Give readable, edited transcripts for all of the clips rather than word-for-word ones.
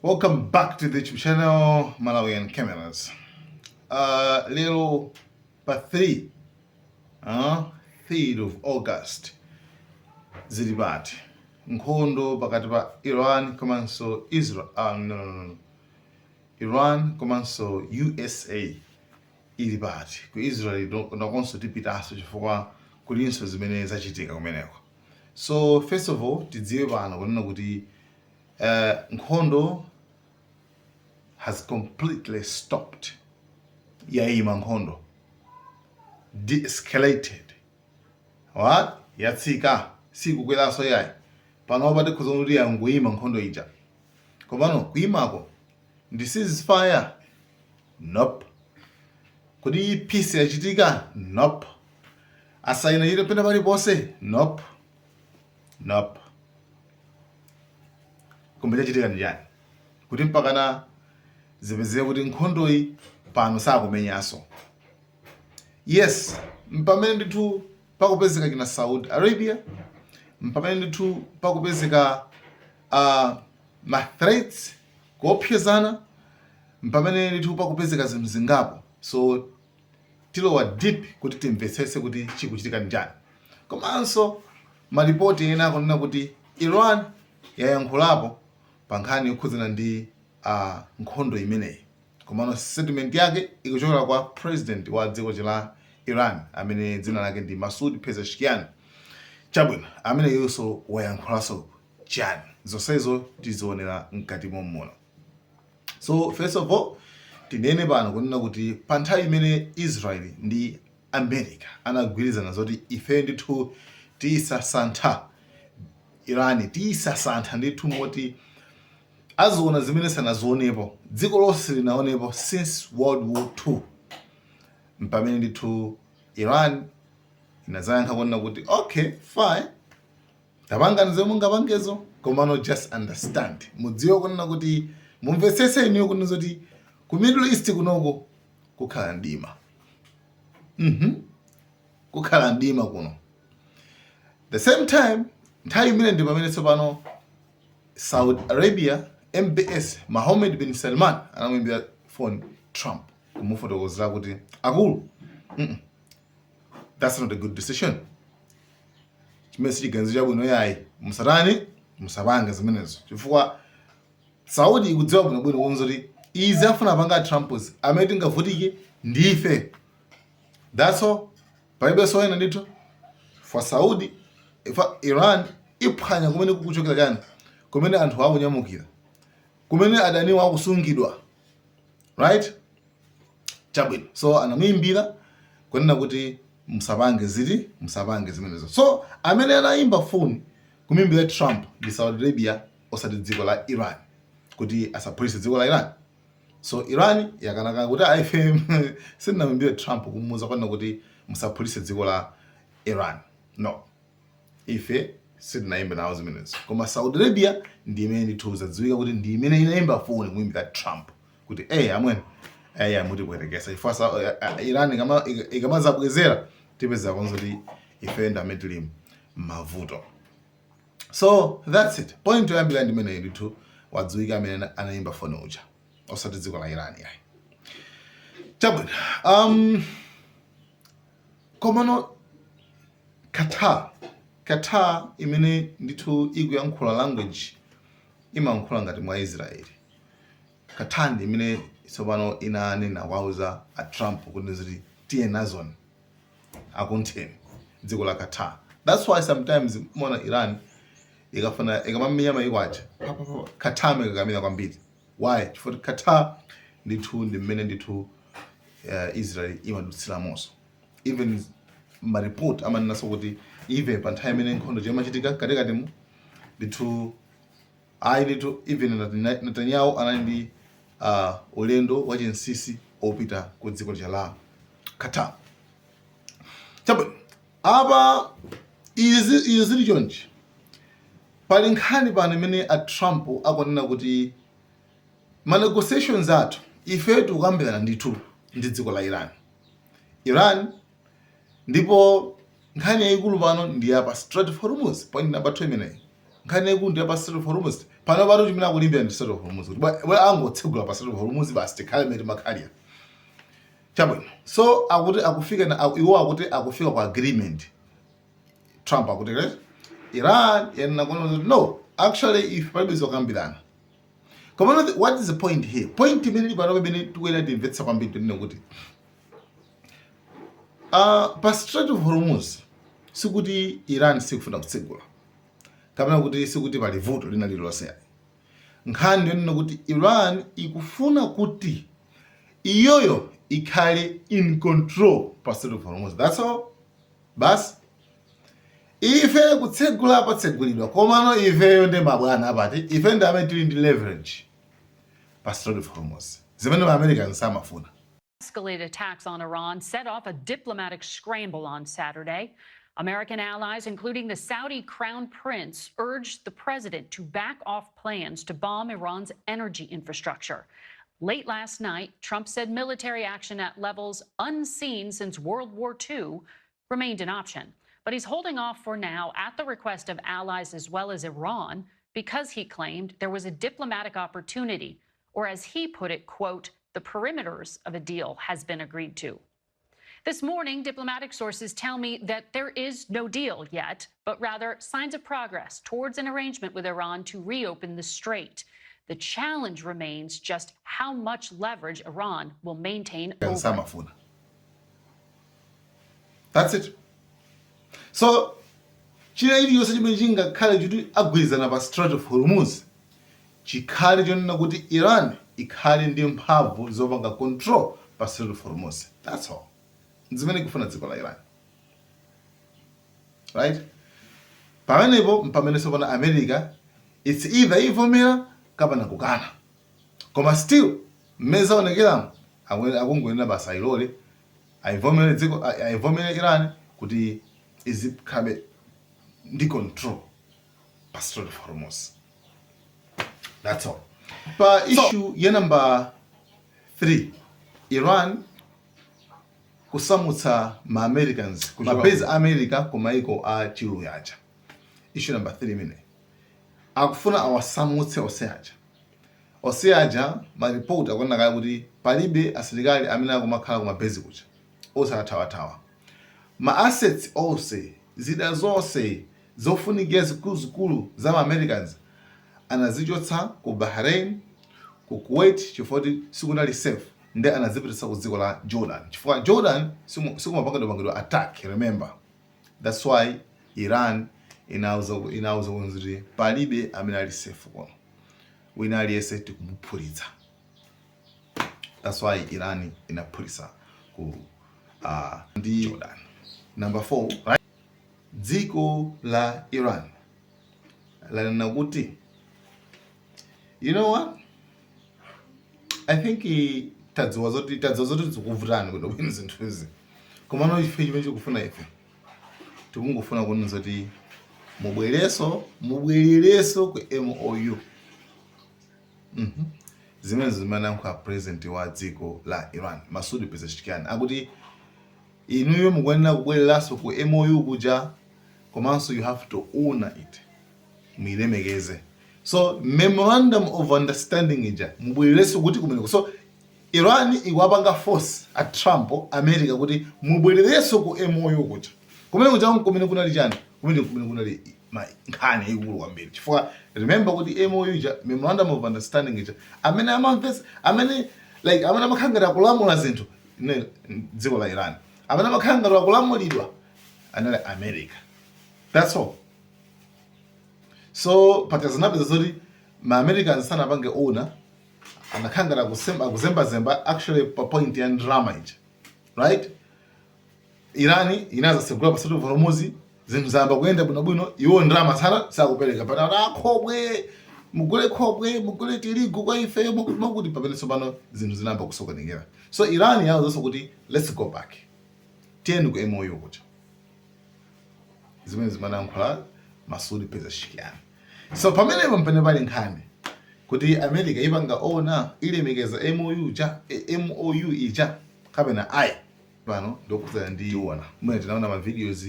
Welcome back to the YouTube channel Malawian Cameras. Lero pa 3 3rd of August, zili pati nkhondo pakati pa Iran komanso Israel? No, no, no, no. Iran komanso USA ili pati? Ku Israel nakonso tipitanso chifukwa kulinso zimene zachitika kumeneko. So first of all, tidziwe pano kunena kuti nkhondo has completely stopped. Yayima nkhondo, de-escalated. What? Yatsika, sikukweranso yayi. Panopa tikhoza kuti yangoyima nkhondo ija. Komano kuyimako ndi ceasefire? Nope. Kodi peace yachitika? Nope. Asayina chito pena paliponse? Nope, nope. Koma chachitika ndi chani kuti mpakana zipezeke kuti nkhondoyi pano sakumenyanso? Yes, mpamene ndithu pakupezeka china Saudi Arabia, mpamene ndithu pakupezeka ma threats, kuopsezana, mpamene ndithu pakupezeka zinthu zingapo. So tilowa deep kuti timvetsetse kuti chikuchitika ndi chani. Komanso malipoti ena akunena kuti Iran yayankhulapo pa nkhani yokhudzana ndi nkhondo imeneyi, komano statement yake ikuchokera kwa president wa dziko la Iran amene dzina lake ndi Masoud Pezeshkian. Chabwino, amene yonso wayankhulanso chani? Zonsezo tizionera mkati mommuno. So first of all, tinene pano kunena kuti pa nthawi imene Israel ndi America anagwirizana zoti ife ndithu tisasantha Iran, tisasantha ndithu moti aziona zimene sanazionepo, dziko lonse linaonepo since World War II, mpamene ndithu Iran inazayankha kunena kuti, "Okay, fine, tapangani zomwe mungapangezo, komano just understand, mudziwe kunena kuti, mumvetsetse inuyo kunena zoti ku Middle East kunoko kukhala mdima, kukhala mdima kuno." The same time, nthawi imene ndi pamene tsopano Saudi Arabia, MBS, Mohammed bin Salman, anamuimbira phone Trump kumufotokozera kuti, "Akulu, that's not a good decision. Chimene sichiganizo chabwino yayi. Musatani, musapange zimenezo," chifukwa Saudi ikudziwa bwinobwino kuonza kuti izi afuna apanga Trumps, amene tingavutike ndife. That's all, palibenso ena ndithu. For Saudi, for Iran iphwanya kumene kukuchokera chani, kumene anthu akunyamukira, kumene adaniwo akusungidwa, right? Chabwino, so anamuyimbira kunena kuti musapange ziti, musapange zimenezo. So amene anayimba foni kumuimbira Trump ndi Saudi Arabia, osati dziko la Iran, kuti asaphulitse dziko la Iran. So Iran yakanaka kuti aife sindinamuimbire Trump kumuuza kwanena kuti musaphulitse dziko la Iran. No, ife sitinayimbe nawo zimenezo. Koma Saudi Arabia ndi imene ndithu zadziwika kuti ndi imene inayimba foni kumuimbira Trump kuti, "Ey, amwene, eya, mutipwetekesa chifukwa Iran ikamazabwezera tipeza konza kuti ife ndi amene tili mavuto." So that's it. Point yoyambira ndi imeneyi ndithu, wadziwika amene anayimba foni uja, osati dziko la Iran yayi. Chabwino, komano Qatar imene ndithu ikuyankhula language, imayankhula ngati mwa Israeli, Qatar ndi imene tsopano inanena kwauza a Trump kuti ziti tiye nazoni akuntheni dziko la Qatar. That's why sometimes mona Iran ikafuna ikamamenya mayiko aja, pa, pa, pa, Qatar imakakamira kwambiri. Why? Chifukwa Qatar ndithu ndi mmene ndithu Israel imadutsiramonso. Even maripoti amanenanso kuti even pa nthawi imene nkhondo imachitika katikatimu ndithu, ayi ndithu, even Netanyahu anali ndi ulendo wachinsinsi opita ku dziko lija la Qatar. Chabwino, apa izi zili chonchi, pali nkhani pano imene a Trump akunena kuti ma negotiations athu, ife tikukambirana ndithu ndi dziko la Iran, ndipo nkhani yayikulu pano ndi ya pa Strait of Hormuz. Point number 2 imeneyi, nkhani yayikulu ndi ya pa Strait of Hormuz. Pano patu chimene akulimbira ndi Strait of Hormuz, kuti bwa angotsegula pa Strait of Hormuz basi, tikhale mmene timakhalira. Chabwino, so akuti akufika na iwo akuti akufika ku agreement. Trump akuti, right, Iran yanena kuti no, actually if palibe zokambirana. Komano what is the point here? Point imene ili pano, imene tikuyenera timvetsa kwambiri, tinene kuti pa Strait of Hormuz sikuti Iran sikufuna kutsegula kapena kuti sikuti pali vuto lina lililonse. Nkhani ndiyonena kuti Iran ikufuna kuti iyoyo ikhale in control pa Strait of Hormuz. That's all basi. Ife kutsegula patsegulidwa, komano ifeyo ndi mabwana apati, ife ndi amene tili ndi leverage pa Strait of Hormuz, zimene ma Americans samafuna. Escalated attacks on Iran set off a diplomatic scramble on Saturday. American allies, including the Saudi crown prince, urged the president to back off plans to bomb Iran's energy infrastructure. Late last night, Trump said military action at levels unseen since World War II remained an option. But he's holding off for now at the request of allies as well as Iran because he claimed there was a diplomatic opportunity, or as he put it, quote, "the perimeters of a deal has been agreed to." This morning, diplomatic sources tell me that there is no deal yet, but rather signs of progress towards an arrangement with Iran to reopen the strait. The challenge remains just how much leverage Iran will maintain over it. Samafuna. That's it. So china chiliyonse chimene chingakhale choti agwirizana pa Strait of Hormuz chikhale chonena kuti Iran ikhale ndi mphamvu zopanga control pa Strait of Hormuz. That's all zimene ikufuna dziko la Iran, right? Pamenepo mpamene sopano America, it's either ivomera kapena kukana, koma still mmene zaonekeramo akungoyenera basi ayilole, ayivomere dziko, ayivomere Iran kuti izikhabe ndi control pa Strait of Hormuz. That's all. Pa issue ya number 3, Iran kusamutsa ma Americans, ma base America ku maiko a Chiluya aja. Issue number 3 imene akufuna awasamutse onse aja, onse aja. Maripoti akuoneka kale kuti palibe asilikali amene akumakhala ku ma base kuja, osakathawathawa. Ma assets onse, zida zonse zofunikira zikuluzikulu za ma Americans anazichotsa ku Bahrain, ku Kuwait, chifukwa kuti sikunali safe, ndi anazipititsa ku dziko la Jordan, chifukwa Jordan sikumapangidwa attack, remember. That's why Iran inauza kuti palibe amene ali safe kuno, wina aliyense tikumuphulitsa. That's why Iran inaphulitsa ku ndi Jordan. Number 4, right? Dziko la Iran lanena kuti, you know what, I think tadziwa zoti zikuvutani bwinobwino zinthu izi, komano ife chimene tikufuna, ife tikungofuna kunena zoti mubwereso, mubwerereso ku MOU. Zimene zimayankhula president wa dziko la Iran, Masud Pezeshkian, akuti inuyo mukuyenera kubwereranso ku MOU kuja, komanso you have to honor it, muyilemekeze. So memorandum of understanding ija mubwererenso kuti kumeneko. So Iran ikuwapanga force a Trump, America, kuti mubwererenso ku MOU kuja. Kumene kuja kumene kunali chani? Kumene kunali nkhani ikulu kwambiri, chifukwa remember kuti MOU ija, memorandum of understanding ija, amene amamvesa, amene like amene amakhala ngati akulamula zinthu ne dziko la Iran, amene amakhala ngati akulamulidwa anali America. That's all. So paja zinapeza zoti ma Americans sanapange honour, anakhala ngati akuzembazemba actually pa point ya drama ija, right? Iran inazasegula pa Strait of Hormuz, zinthu zayamba kuyenda bwinobwino, iwo ndrama sana sakupereka pana akhobwe, mugule khobwe, mugule tirigu kwa ife, makuti pamene tsopano zinthu zinayamba kusokonekera. So Iran yawuzanso kuti let's go back, tiyeni ku MOU kuja. Zimene zimanayankhula Masud Pezeshkian. So pamenepo mpene pali nkhani kuti America ipanga honour, ilemekeza MOU ja, MOU ija kapena ayi. Pano ndikukhudzana ndi tiona mwina tinaona ma videos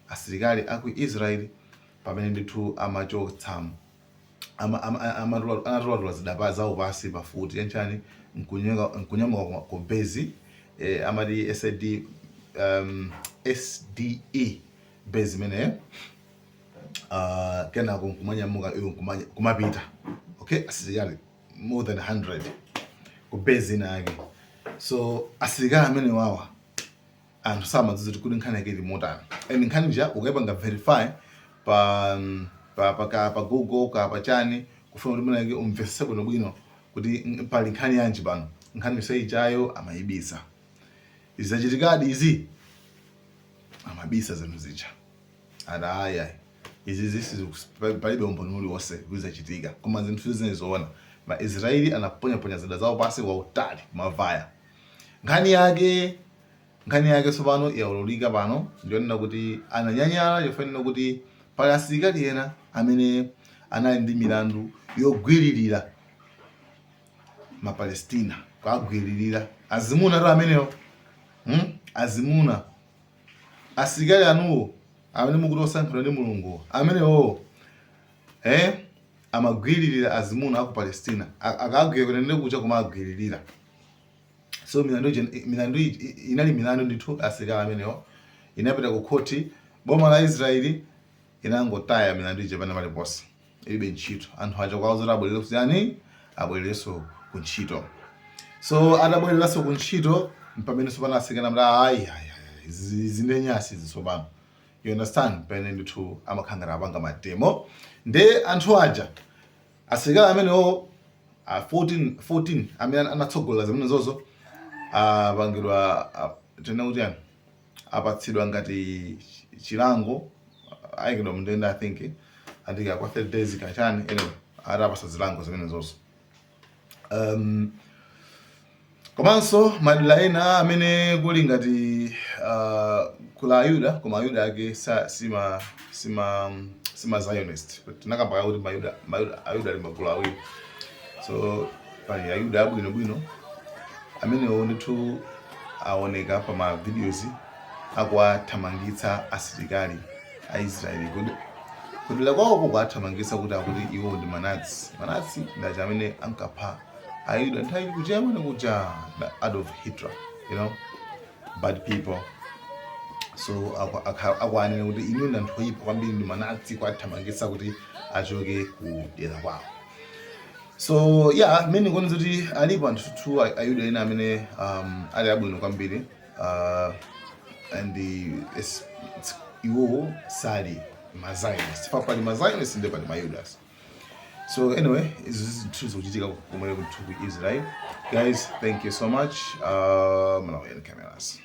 asilikali aku Israel pamene ndithu amachotsa Anatolatula zida pa zawo pasi pafuti yanchani, nkunyamuka ku base, amati SAD, SDE base imeneyo. Kenako nkumanyamuka iwo kumapita, okay, asilikali more than 100 ku base ina yake. So asilikali amene wawa anthu samadziwa kuti nkhani yake ili motani, and nkhani ija ukayipanga verify pa Google ka pa chani, kufuna kuti mwina umvetse bwinobwino kuti pali nkhani yanji pano, nkhani yonse ijayo amayibisa. Izachitikadi izi, amabisa zinthu zija, ati ayi, izi zisi palibe umboni uliwonse kuzachitika, koma zinthu zine zoona, Maisraeli anaponyaponya zida zawo pasi wautali kumavaya. Nkhani yake tsopano yaululika pano, ndionena kuti ananyanyala chofanira kuti pali asilikali ena amene anali ndi milandu yogwiririra Mapalestina, kuagwiririra azimuna to amenewo, Azimuna, asilikali anuwo amene mukuti osankhidwa ndi Mulungu amenewo, amagwiririra azimuna aku Palestina. Akagwira kunene kucha kumagwiririra. So milandu inali milandu ndithu. Asilikali amenewo inapita ku khoti. Boma la Israeli inangotaya milandu ija pano paliponse, ilibe ntchito. Anthu aja kwawo zoti abwerere kuziyani, abwererenso ku ntchito. So atabwereranso ku ntchito, mpamene tsopano asilikali amati, "Ayi, ayi, ayi, izi ndi nyasi izi tsopano," you understand? Pamene ndithu amakhala ngati apanga ma demo nde anthu aja, asilikali amenewo a 14, 14 amene anatsogolera zimene zozo apangidwa, tena kuti yani, apatsidwa ngati chilango, ayikidwa mndende, I think andika kwa 30 days kachani. Anyway, atapasa zilango zimene zozo. Komanso madera ena amene kuli ngati kula Ayuda, koma Ayuda ake sima Zionist. Tinakamba kuti Mayuda, Ayuda ali magulu awiri. So pali Ayuda abwinobwino amenewo ndithu aoneka pa ma videos akuwathamangitsa asilikali a Israeli kudera kwawoko, kuwathamangitsa kuti akuti iwo ndi Manazi. Manazi ndi aja amene ankapha Ayuda nthawi ku Germany kuja na Adolf Hitler, bad people. So akuanena kuti inu ndi anthu oyipa kwambiri, ndi Manazi, kuwathamangitsa kuti achoke ku dera kwawo. So yeah, mmene ndikuona kuti alipo anthu tu Ayuda ena amene ali abwino kwambiri, and iwowo sali Mazionist. Fa pali Mazionist ndi pali Mayudas. So anyway, izi zinthu zikuchitika kumene ku Israel. Guys, thank you so much. Malawian Cameras.